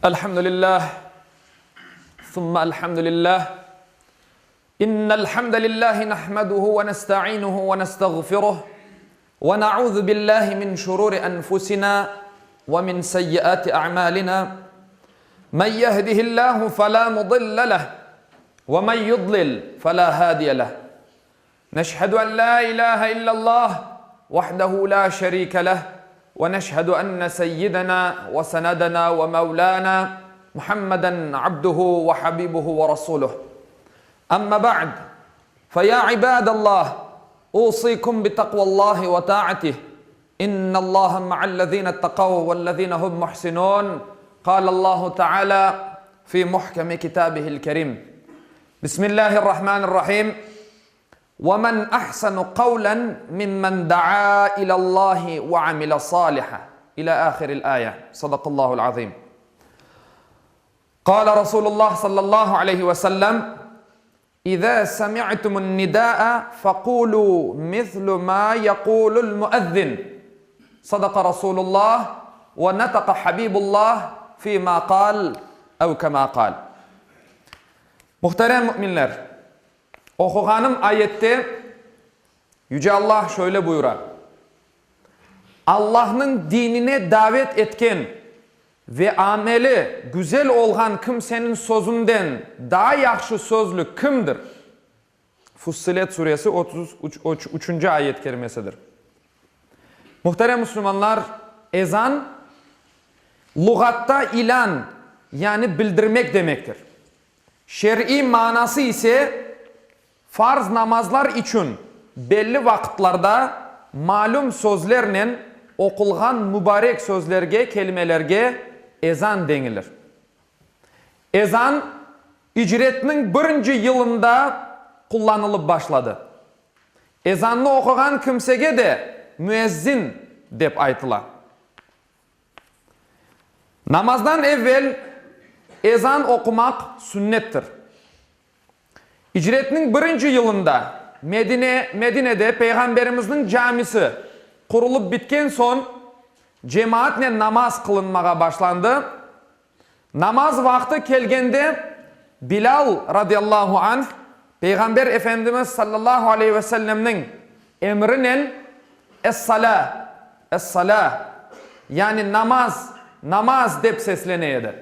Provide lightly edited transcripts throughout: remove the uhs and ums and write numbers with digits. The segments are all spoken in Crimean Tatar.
الحمد لله ثم الحمد لله إن الحمد لله نحمده ونستعينه ونستغفره ونعوذ بالله من شرور أنفسنا ومن سيئات أعمالنا من يهده الله فلا مضل له ومن يضلل فلا هادي له نشهد أن لا إله إلا الله وحده لا شريك له ونشهد أن سيدنا وسندنا ومولانا محمدا عبده وحبيبه ورسوله أما بعد فيا عباد الله أوصيكم بتقوى الله وطاعته إن الله مع الذين اتقوا والذين هم محسنون قال الله تعالى في محكم كتابه الكريم بسم الله الرحمن الرحيم ومن أحسن قولا ممن دعا إلى الله وعمل صالحا إلى آخر الآية صدق الله العظيم قال رسول الله صلى الله عليه وسلم إذا سمعتم النداء فقولوا مثل ما يقول المؤذن صدق رسول الله ونطق حبيب الله فيما قال أو كما قال Muhterem müminler! Oquğanım ayette Yüce Allah şöyle buyura, Allahnıñ dinine davet etken ve ameli güzel olğan kimseniñ sözünden daa yahşı sözlü kimdir? Fussilet suresi 33 üçünci ayet kerimesidir. Muhterem musulmanlar, ezan, luğatta ilân, yani bildirmek demektir. Şer'iy manası ise, farz namazlar içün belli vaqıtlarda malüm sözlernen oqulğan mübarek sözlerge, kelimelerge ezan denilir. Ezan icretniñ birinci yılında qullanılıp başladı. Ezannı oquğan kimsege de müezzin dep aytıla. Namazdan evvel ezan oqumaq sünnettir. İcretniñ birinci yılında Medine, Medinede Peyğamberimizniñ camisi qurulıp bitken soñ cemaatnen namaz qılınmağa başlandı. Namaz vaqtı kelgende Bilâl radıyallahu anh Peyğamber Efendimiz sallallahu aleyhi ve sellemniñ emrinen Es-salâ, es-salâ, yani namaz, namaz dep seslene edi.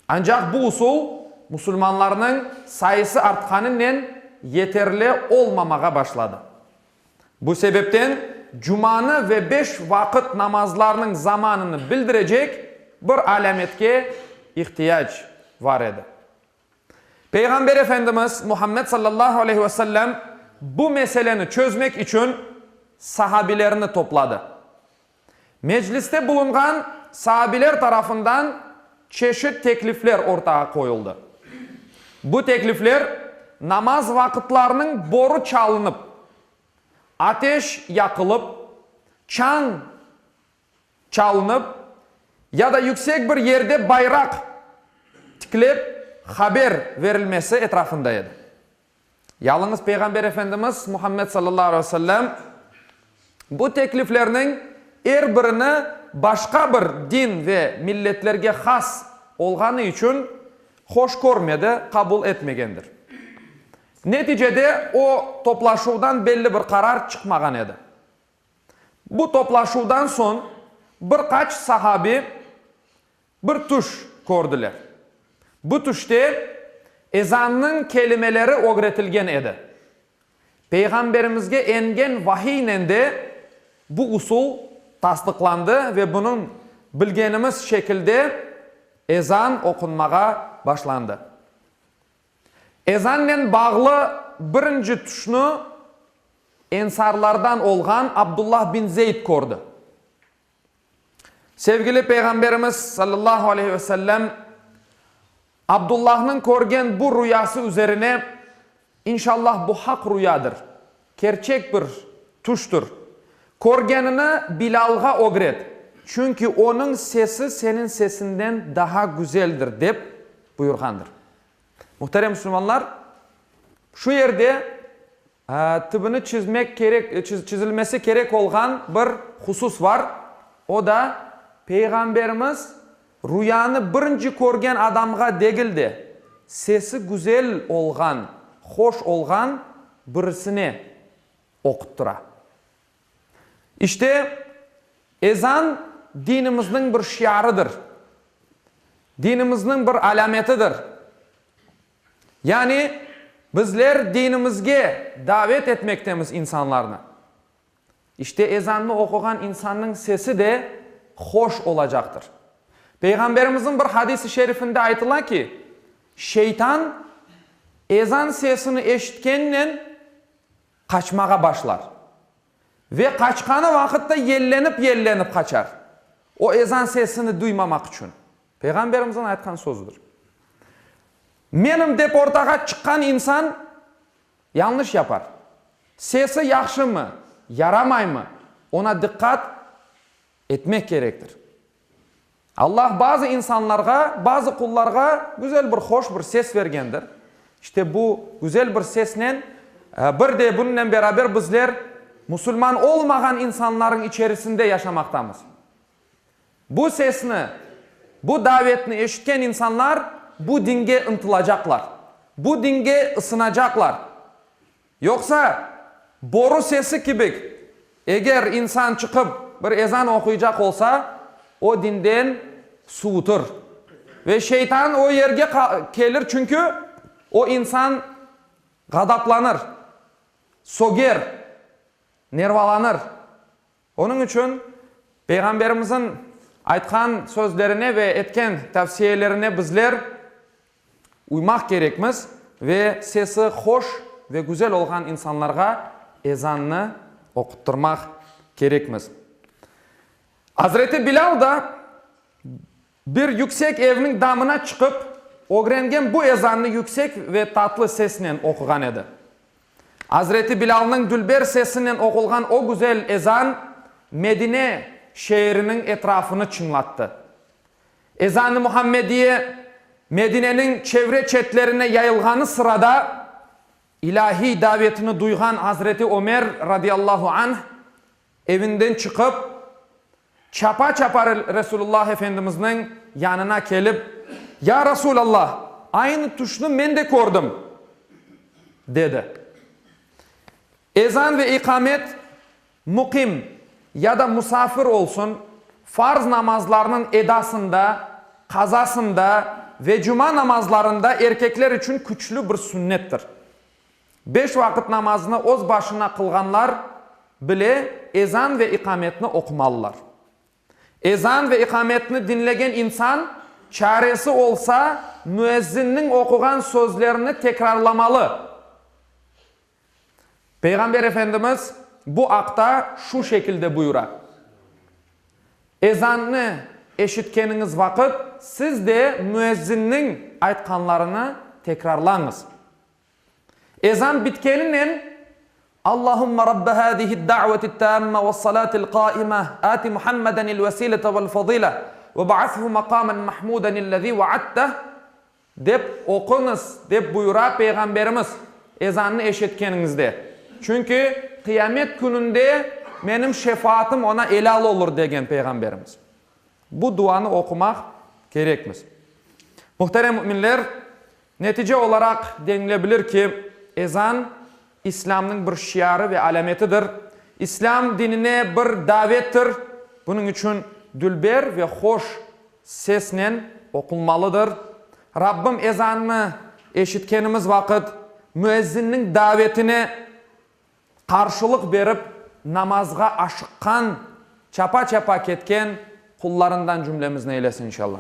Ancaq bu usul musulmanlarnıñ sayısı artqanınen yeterli olmamağa başladı. Bu sebepten cumanı ve beş vaqıt namazlarnıñ zamanını bildirecek bir alâmetke ihtiyac var edi. Peyğamber Efendimiz Muhammed sallallahu aleyhi ve sellem bu meseleni çözmek içün sahabilerini topladı. Mecliste bulunğan saabiler tarafından çeşit teklifler ortağa qoyuldı. Bu teklifler namaz vaqıtlarınıñ boru çalınıp, ateş yaqılıp, çañ çalınıp ya da yüksek bir yerde bayraq tiklep haber verilmesi etrafında edi. Yalıñız Peyğamber Efendimiz Muhammed sallallahu aleyhi ve sellem bu tekliflerniñ er birini başqa bir din ve milletlerge has olğanı içün hoş körmedi, qabul etmegendir. Neticede o toplaşuvdan belli bir qarar çıqmağan edi. Bu toplaşuvdan soñ bir qaç sahabi Bir tüş kördiler. Bu tüşte ezannıñ kelimeleri ögretilgen edi. Peyğamberimizge engen vahiynen de bu usul tasdıqlandı ve bunıñ bilgenimiz şekilde ezan oqunmağa başlandı. Ezannen bağlı birinci tüşni ensarlardan olğan Abdullah bin Zeyd kördi. Sevgili Peyğamberimiz sallallahu aleyhi ve sellem Abdullahnıñ körgen bu ruyası üzerine, İnşallah bu haq ruyadır, kerçek bir tüştür. Körgenini Bilâlğa ögret, çünki onıñ sesi seniñ sesinden daha güzeldir, dep buyurğandır. Muhterem musulmanlar, şu yerde tibini çizmek kerek, çizilmesi kerek olğan bir husus var, o da Peyğamberimiz. Ruyanı birinci körgen adamğa degil de, sesi güzel olğan, hoş olğan birisine oquttıra. İşte, ezan dinimizniñ bir şiarıdır, dinimizniñ bir alâmetidir. Yani, bizler dinimizge davet etmektemiz insanlarnı. İşte ezannı oquğan insannıñ sesi de hoş olacaqtır. Peyğamberimizniñ bir hadis-i şerifinde aytıla ki, şeytan ezan sesini eşitkennen qaçmağa başlar ve qaçqanı vaqıtta yellenip-yellenip qaçar, o ezan sesini duymamaq içün. Peyğamberimizniñ aytqan sözüdir. Menim dep ortağa çıqqan insan Yañlış yapar. Sesi yahşımı, yaramaymı, oña diqqat etmek kerektir. Allah bazı insanlarğa, bazı qullarğa güzel bir, hoş bir ses bergendir. İşte bu güzel bir sesnen, bir de bunınen beraber bizler musulman olmağan insanlarıñ içerisinde yaşamaqtamız. Bu sesni, bu davetni eşitken insanlar bu dinge ıntılacaqlar, bu dinge ısınacaqlar. Yoqsa, boru sesi kibik, eger insan çıqıp bir ezan oquycaq olsa, o dinden suvutır. Ve şeytan o yerge kelir, çünki o insan ğadaplanır, söger, nervalanır. Onıñ içün Peyğamberimizniñ aytqan sözlerine ve etken tavsiyelerine bizler uymaq kerekmiz ve sesi hoş ve güzel olğan insanlarğa ezannı oquttırmaq kerekmiz. Azreti Bilâl da bir yüksek evniñ damına çıqıp, ögrengen bu ezannı yüksek ve tatlı sesnen oquğan edi. Azreti Bilâlnıñ dülber sesinen oqulğan o güzel ezan Medine şeeriniñ etrafını çıñlattı. Ezan-ı Muhammediye Medineniñ çevre-çetlerine yayılğanı sırada, ilâhiy davetini duyğan Azreti Ömer radıyallahu anh Evinden çıqıp, çapa-çapa Resulullah Efendimizniñ yanına kelip, Ya Resulallah, aynı tüşni men de kördim, dedi. Ezan ve iqamet muqim ya da musafir olsun, farz namazlarnıñ edasında, qazasında ve cuma namazlarında erkekler içün küçlü bir sünnettir. Beş vaqıt namaznı öz başına qılğanlar bile ezan ve iqametni oqumalılar. Ezan ve iqametni diñlegen insan, çaresi olsa, müezzinniñ oquğan sözlerini tekrarlamalı. Peyğamber Efendimiz bu aqta şu şekilde buyura, Ezannı eşitkeniñiz vaqıt, siz de müezzinniñ aytqanlarını tekrarlañız. Ezan bitkeninen, Allahümme Rabbe hâzihi'd-da'veti't-tâmme ve's-salâti'l-qâime, âti Muhammedenil-vesîlete ve'l-fazîle, ve ba'ashu maqâmen mahmûdenillezî ve'adteh, dep oquñız, dep buyura Peyğamberimiz, ezannı eşitkeniñizde. Çünki qıyamet kününde menim şefaatım oña elâl olur, degen Peyğamberimiz. Bu duanı oqumaq kerekmiz. Muhterem müminler, netice olaraq denilebilir ki, ezan, İslâmnıñ bir şiarı ve alâmetidir, İslâm dinine bir davettir, bunıñ içün dülber ve hoş sesnen oqulmalıdır. Rabbim ezannı eşitkenimiz vaqıt müezzinniñ davetine qarşılıq berip namazğa aşıqqan, çapa-çapa ketken qullarından cümlemizni eylesin inşallah.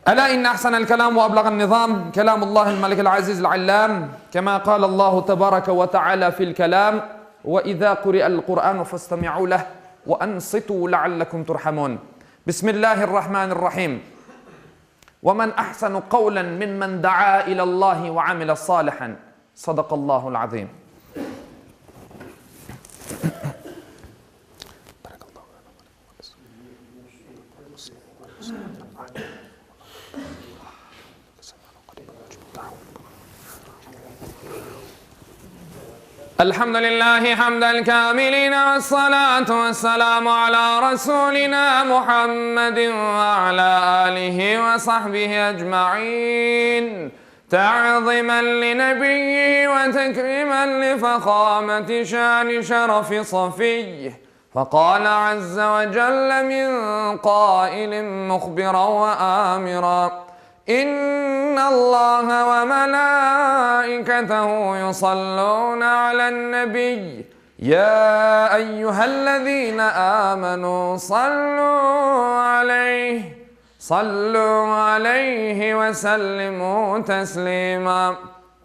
Elâ inne ahsenel kelâm ve eblağen nizâm, kelâmullâhil melikil azîzil allâm, kemâ kâlellâhu tebâreke ve teâlâ fil kelâm, ve izâ kuri'el Kur'ânu festemi'û leh ve ansitû leallekum turhamûn. Bismillâhirrahmânirrahîm. Ve men ahsenu kavlen mimmen daa ilallâhi ve amile sâlihan. Sadaqallâhu'l azîm. Elhamdülillahi hamdel kâmiline ve salâtu ve selâmu alâ Rasûlinâ Muhammedin ve alâ âlihi ve sahbihi ecmaîn. Ta'zimen li nebiyyihi ve tekrimen li fehâmeti şâni şerefi safiyyihi. Feqâle azze ve celle min qâilin muhbiran ve âmiran, İnnallâhe ve melâiketehu yusallûne alen-nebiy, yâ eyyühellezîne âmenû sallû aleyh, sallû aleyhi ve sellimû teslîmâ.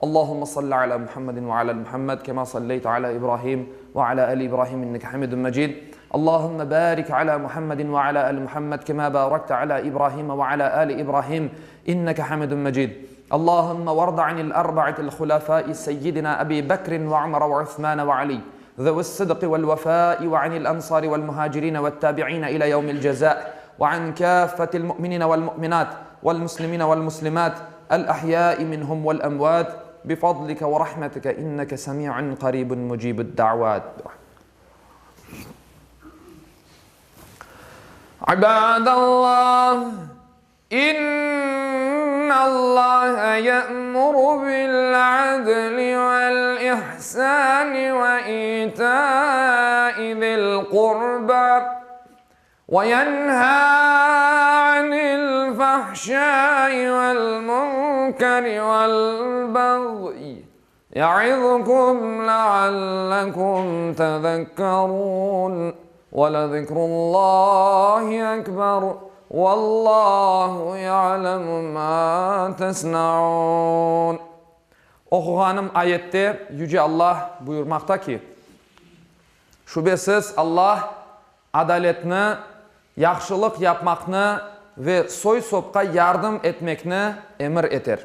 Allahümme salli ala Muhammedin ve ala ali Muhammed kema salleyte ala İbrahim ve ala ali İbrahim inneke hamidun mecid. Allahümme barik ala Muhammedin ve ala ali Muhammed kema barakte ala İbrahim ve ala ali İbrahim inneke hamidun mecid. Allahümme varda anil arba'atil hulafai seyyidina Ebi Bekrin ve Ömer ve Osman ve Ali zevi's sıdkı vel vefai ve anil ensari vel muhacirine ve't tabi'ine ila yevmil ceza ve an kâffetil mu'minine vel mu'minat vel muslimine vel muslimat el ahyai minhum vel emvat bifadlike ve rahmetike inneke semi'un qaribun mucibud da'vat. İbadallah, İnnallahe ye'muru bil-adli vel-ihsani ve ita'i zil-qurba ve yenha anil-fahşai vel-munkeri vel-bagyi ya'izukum leallekum tezekkerun ve lezikrullahi ekber vallahu ya'lemu ma tesnaun. Oquğanım ayette Yüce Allah buyurmaqta ki, Şübesiz Allah adaletni, yahşılıq yapmaqnı ve soy-sopqa yardım etmekni emir eter.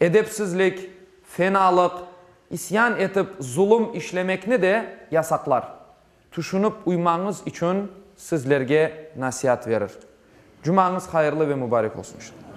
Edepsizlik, fenalıq, isyan etip zulum işlemekni de yasaqlar. Tüşünip uymañız içün sizlerge nasiat verir. Cumañız hayırlı ve mübarek olsun inşallah.